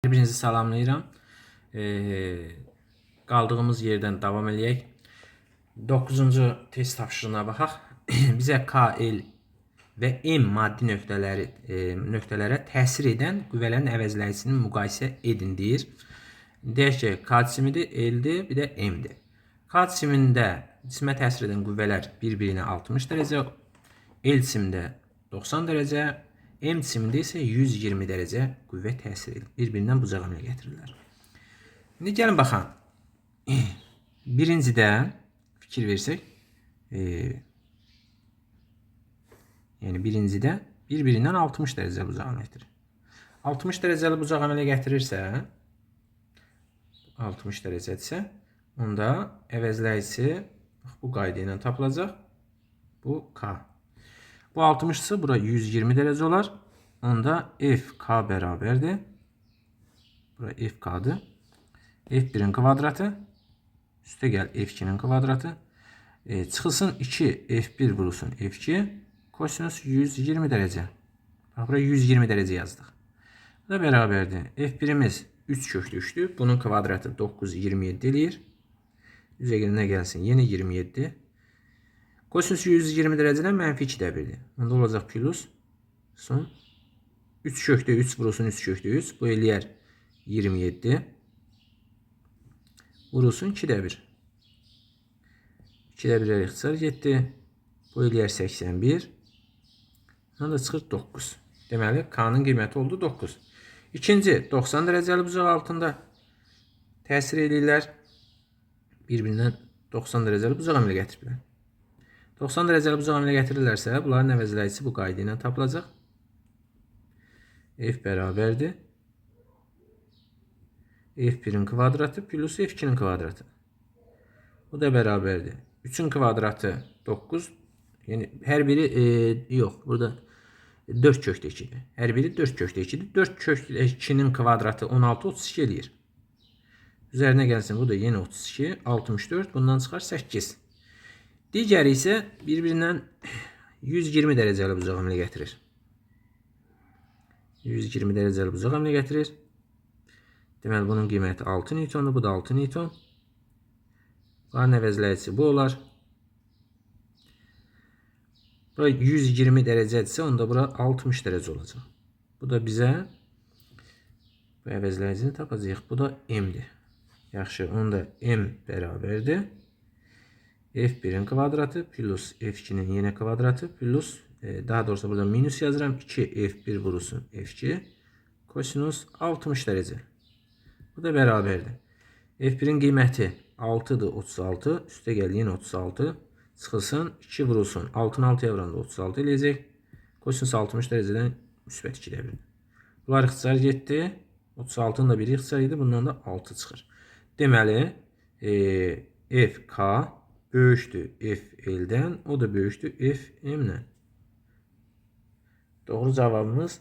Hər birinizi salamlayıram. Qaldığımız yerdən davam eləyək. 9-cu test tapşırığına baxaq. Bizə K, L və M maddi nöqtələri nöqtələrə təsir edən qüvvələrin əvəzləyicisini müqayisə edin deyir. Deyək ki, K cismidir, L-dir, bir də M-dir. K cismində cismə təsir edən qüvvələr bir-birinə 60 dərəcə, L cisimdə 90 dərəcə, M cisimində isə 120 dərəcə qüvvə təsir edir. Bir-birindən bucaq əmələ gətirirlər. İndi gəlin baxaq. Birincidə fikir versək, yəni birincidə bir-birindən 60 dərəcəli bucaq əmələ gətirir. 60 dərəcəli bucaq əmələ gətirirsə, 60 dərəcədirsə, onda əvəzləyicisi bax, bu qayda ilə tapılacaq. Bu K. Bu 60 ise bura 120 dərəcə olar. Onda FK bərabərdir. Bura FK'dır. F1-in kvadratı. Üstə gəl F2-nin kvadratı. Çıxılsın 2 F1 vurulsun F2. Kosinus 120 dərəcə. Bax, bura 120 dərəcə yazdıq. Bu da bərabərdir. F1-imiz 3 köklü 3'dür. Bunun kvadratı 9, 27 eləyir. Üzə nə gəlsin? Yenə 27. Kosinus 120 dərəcədən mənfi 2 də 1-dir. Onda olacaq plus son 3 kökdə 3 vurulsun 3 kökdə 3. Bu eləyər 27. Vurulsun 2 də 1. 2 də 1-ə ixtisar getdi. Bu eləyər 81. Ondan da çıxır 9. Deməli, K-nın qiyməti oldu 9. İkinci, 90 dərəcəli bucaq altında təsir eləyirlər. Bir-birindən 90 dərəcəli bucaq əmələ gətiriblər. 90 dərəcəli bucaq əmələ gətirirlərsə, bunların əvəzləyicisi bu qayda ilə tapılacaq. F bərabərdir. F1-in kvadratı plus F2-nin kvadratı. Bu da bərabərdir. 3-ün kvadratı 9. Yəni hər biri yox, burada 4 kökdə 2-dir. Hər biri 4 kökdə 2-dir. 4 kökdə 2-nin kvadratı 16, 32 eləyir. Üzərinə gəlsin, bu da yenə 32, 64, bundan çıxar 8. Digəri isə bir-birindən 120 dərəcəli bucaq əmələ gətirir. 120 dərəcəli bucaq əmələ gətirir. Deməli, bunun qiyməti 6 Newtondur, bu da 6 Newton. Bunların əvəzləyicisi bu olar. Bura 120 dərəcədirsə, onda bura 60 dərəcə olacaq. Bu da bizə bu əvəzləyicisini tapacağıq. Bu da M-dir. Yaxşı, onda M bərabərdir. F1-in kvadratı plus F2-nin yenə kvadratı plus, daha doğrusu burada minus yazıram. 2 F1 vurulsun F2 kosinus 60 dərəcə. Bu da bərabərdir. F1-in qiyməti 6-dır, 36. Üstə gəl yenə 36. Çıxılsın 2 vurulsun. 6-nı 6-ya vuranda 36 eləyəcək. Kosinus 60 dərəcədən müsbət 2-də 1. Bunlar ixtisar getdi. 36-nın da biri ixtisar getdi. Bundan da 6 çıxır. Deməli, FK böyükdür FL-dən, o da böyükdür FM-dən. Doğru cavabımız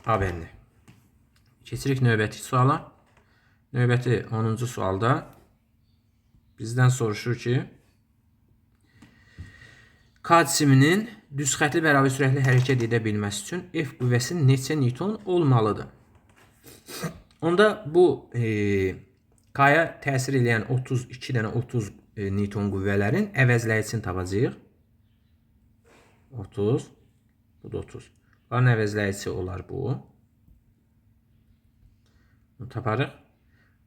A bəndi. Keçirik növbəti suala. Növbəti 10-cu sualda bizdən soruşur ki, K cisminin düz xətli bərabər sürətli hərəkət edə bilməsi üçün F qüvvəsi neçə Newton olmalıdır? Onda bu K-ya təsir eləyən 32 dənə 30 Newton qüvvələrin əvəzləyicisini tapacağıq. 30, bu da 30. Bunların əvəzləyicisi olar bu. Bunu taparıq.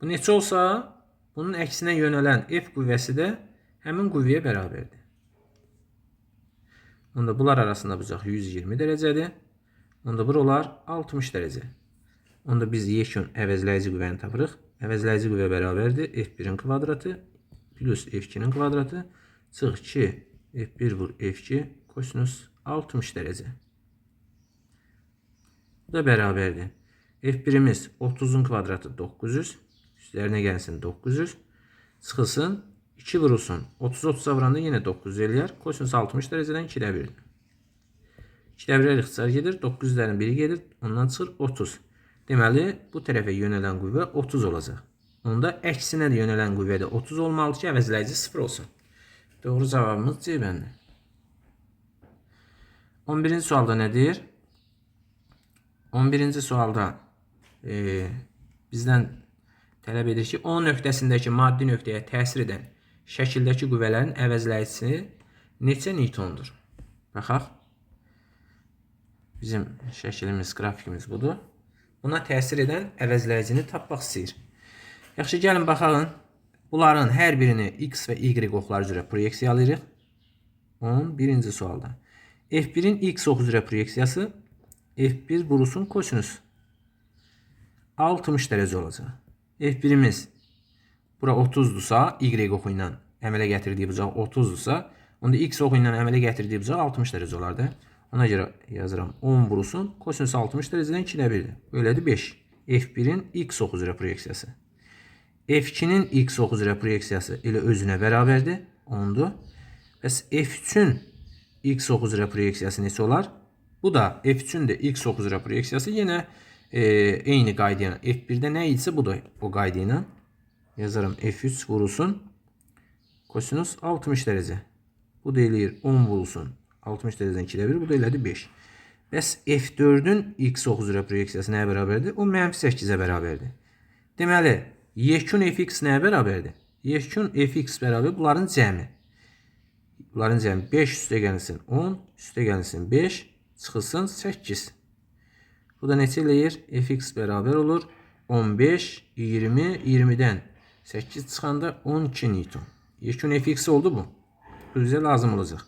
Bu neçə olsa, bunun əksinə yönələn F qüvvəsi də həmin qüvvəyə bərabərdir. Onda bunlar arasında bucaq 120 dərəcədir. Onda bura olar 60 dərəcə. Onda biz yekun əvəzləyici qüvvəni tapırıq. Əvəzləyici qüvvə bərabərdir. F1-in kvadratı plus F2-nin kvadratı çıx 2 F1 vur F2 kosinus 60 dərəcə. Bu da bərabərdir. F1-imiz 30-un kvadratı 900. Üstlərinə gəlsin 900. Çıxılsın 2 vurulsun. 30-30-a vuranda yenə 900 eləyər. Kosinus 60 dərəcədən 2-də 1-dir. 2-də 1-ə ixtisar gedir. 900-lərin biri gedir. Ondan çıxır 30. Deməli, bu tərəfə yönələn qüvvə 30 olacaq. Onda əksinə də yönələn qüvvə də 30 olmalıdır ki, əvəzləyici 0 olsun. Doğru cavabımız C bəndi. 11-ci sualda nə deyir? 11-ci sualda Bizdən tələb edir ki, O nöqtəsindəki maddi nöqtəyə təsir edən şəkildəki qüvvələrin əvəzləyicisi neçə Newtondur? Baxaq. Bizim şəklimiz, qrafikimiz budur. Buna təsir edən əvəzləyicini tapmaq istəyir. Yaxşı, gəlin baxalım. Bunların hər birini X və Y oxları üzrə proyeksiyalayırıq. 11-ci sualda. F1-in X oxu üzrə proyeksiyası F1 vurulsun kosinüs 60 dərəcə olacaq. F1-imiz bura 30-dursa, Y oxu ilə əmələ gətirdiyi bucaq 30-dursa, onda X oxu ilə əmələ gətirdiyi bucaq 60 dərəcə olardı. Ona görə yazıram 10 vurulsun kosinüs 60 dərəcədən 2-də 1-dir. Elədir 5. F1-in X oxu üzrə proyeksiyası. F2-nin X oxu üzrə proyeksiyası elə özünə bərabərdir. 10-dur. Bəs F3-ün X oxu üzrə proyeksiyası neçə olar? Bu da F3-ün də X oxu üzrə proyeksiyası yenə eyni qayda ilə. F1-də nə idisə bu da o qayda ilə. Yazaram F3 vurulsun kosinus 60 dərəcə. Bu da eləyir 10 vurulsun 60 dərəcədən 2-də 1. Bu da elədi 5. Bəs F4-ün X oxu üzrə proyeksiyası nəyə bərabərdir? O mənfi 8-ə bərabərdir. Deməli, yekun Fx nəyə bərabərdir? Yekun Fx bərabər bunların cəmi. Bunların cəmi 5 üstə gəlsin 10, üstə gəlsin 5, çıxılsın 8. Bu da neçə eləyir? Fx bərabər olur 15, 20, 20-dən 8 çıxanda 12 Newton. Yekun Fx oldu bu. Bu bizə lazım olacaq.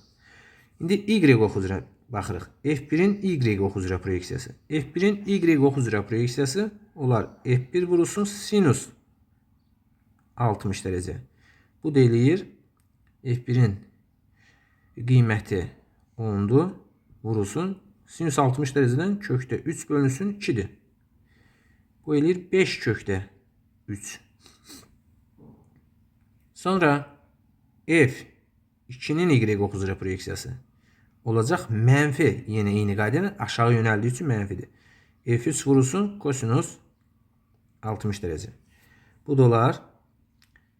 İndi Y oxu üzrə baxırıq. F1-in Y oxu üzrə proyeksiyası. F1-in Y oxu üzrə proyeksiyası olar F1 vurulsun sinus 60 dərəcə. Bu da eləyir F1-in qiyməti 10-dur. Vurulsun. Sinus 60 dərəcədən kökdə 3 bölünsün 2-dir. Bu eləyir 5 kökdə 3. Sonra F2-nin Y oxu üzrə proyeksiyası olacaq mənfi. Yenə eyni qayda ilə aşağı yönəldiyi üçün mənfidir. F3 vurulsun kosinus 60 dərəcə. Bu da olar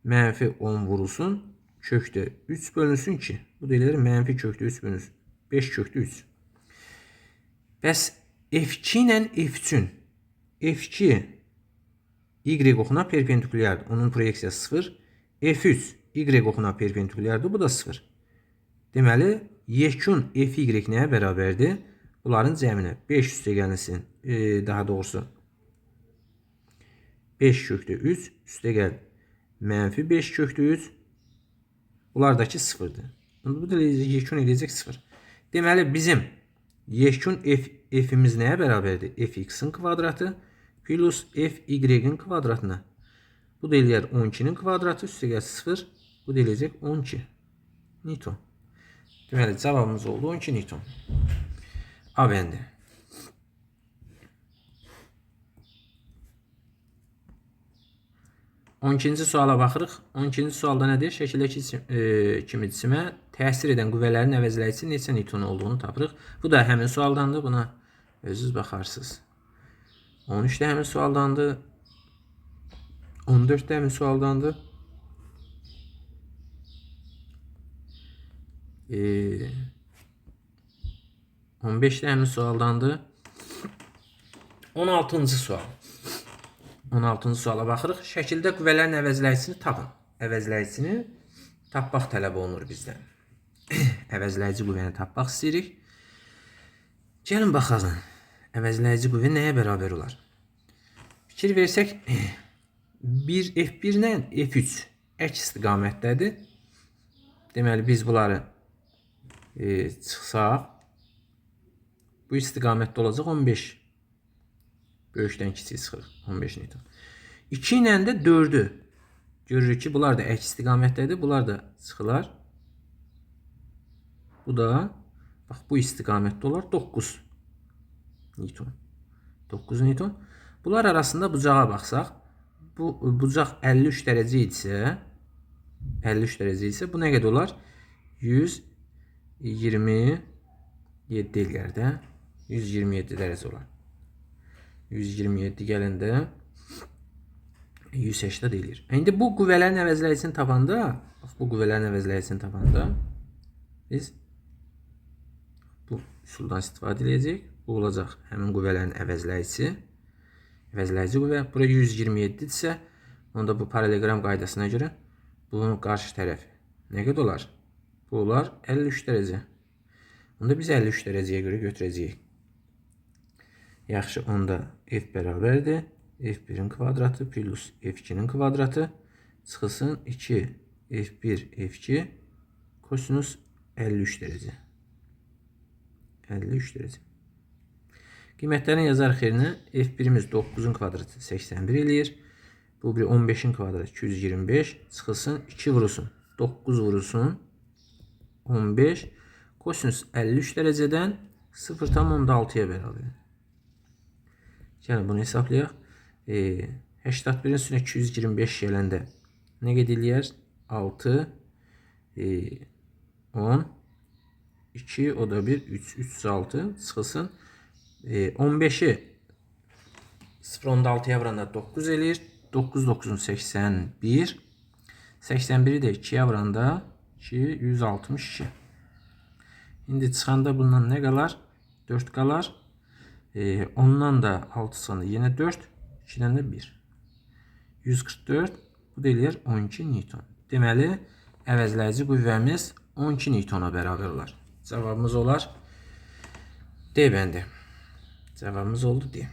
mənfi 10 vurulsun kökdə 3 bölünsün 2. Bu da eləyir mənfi kökdə 3 bölünsün 5 kökdə 3. Bəs F2 ilə F3-ün F2 Y oxuna perpendikulyardır. Onun proyeksiyası 0. F3 Y oxuna perpendikulyardır. Bu da 0. Deməli, yekun Fy nəyə bərabərdir? Bunların cəminə 5 üstə gəlsin, daha doğrusu 5 kökdə 3 üstə gəl mənfi 5 kökdə 3. Bunlardakı 0-dır. Bu da yekun eləyəcək 0. Deməli, bizim yekun F-imiz nəyə bərabərdir? Fx-in kvadratı plus Fy-in kvadratına. Bu da eləyər 12-nin kvadratı üstə gəl 0. Bu da eləyəcək 12 Newton. Deməli, cavabımız oldu 12 Newton. A bəndi. 12-ci suala baxırıq. 12-ci sualda nədir? Şəkildəki kimi cisimə təsir edən qüvvələrin əvəzləyicisi neçə Newton olduğunu tapırıq. Bu da həmin sualdandır. Buna özünüz baxarsınız. 13 də həmin sualdandır. 14 də həmin sualdandır. E, 15 də həmin sualdandır. 16-cı sual. 16-cı suala baxırıq. Şəkildə qüvvələrin əvəzləyicisini tapın. Əvəzləyicisini tapmaq tələb olunur bizdən. Əvəzləyici qüvvəni tapmaq istəyirik. Gəlin baxalım. Əvəzləyici qüvvə nəyə bərabər olar? Fikir versək, bir F1 ilə F3 əks istiqamətdədir. Deməli, biz bunları çıxsaq, bu istiqamətdə olacaq 15. Böyükdən kiçik çıxırıq. 15 Newton. 2 ilə də 4-ü görürük ki, bunlar da əks istiqamətdədir. Bunlar da çıxılar. Bu da bax bu istiqamətdə olar 9 Newton. 9 Newton. Bunlar arasında bucağa baxsaq, bu bucaq 53 dərəcə idisə, 53 dərəcə isə bu nə qədər olar? 127 eləyər də. 127 dərəcə olar. 127 gələndə 180 eləyir. İndi bu qüvvələrin əvəzləyicisini tapanda, bax bu qüvvələrin əvəzləyicisini tapanda biz bu üsuldan istifadə edəcəyik. Bu olacaq həmin qüvvələrin əvəzləyicisi. Əvəzləyici qüvvə. Bura 127-dirsə, onda bu paralleloqram qaydasına görə bunun qarşı tərəfi nə qədər olar? Bu olar 53 dərəcə. Onda biz 53 dərəcəyə görə götürəcəyik. Yaxşı, onda F bərabərdir. F1-in kvadratı plus F2-nin kvadratı çıxılsın 2 F1 F2 kosinus 53 dərəcə. 53 dərəcə. Qiymətlərini yazarıq yerinə. F1-imiz 9-un kvadratı 81 eləyir. Bu bir 15-in kvadratı 225 çıxılsın 2 vurulsun. 9 vurulsun 15 kosinus 53 dərəcədən 0,6-ya bərabər. Gəlin bunu hesablayaq. 81-in üstünə 225 gələndə nə qədər eləyər? 6, 10, 2, o da 1, 3, 306 çıxılsın. 15-i 0,6-ya vuranda 9 eləyir. 9, 9-un 81. 81-i də 2-yə vuranda 2, 162. İndi çıxanda bundan nə qalar? 4 qalar. Ondan da 6 çıxanda yenə 4, 2-dən də 1. 144, bu da eləyər 12 Newton. Deməli, əvəzləyici qüvvəmiz 12 Newtona bərabər olar. Cavabımız olar D bəndi. Cavabımız oldu D.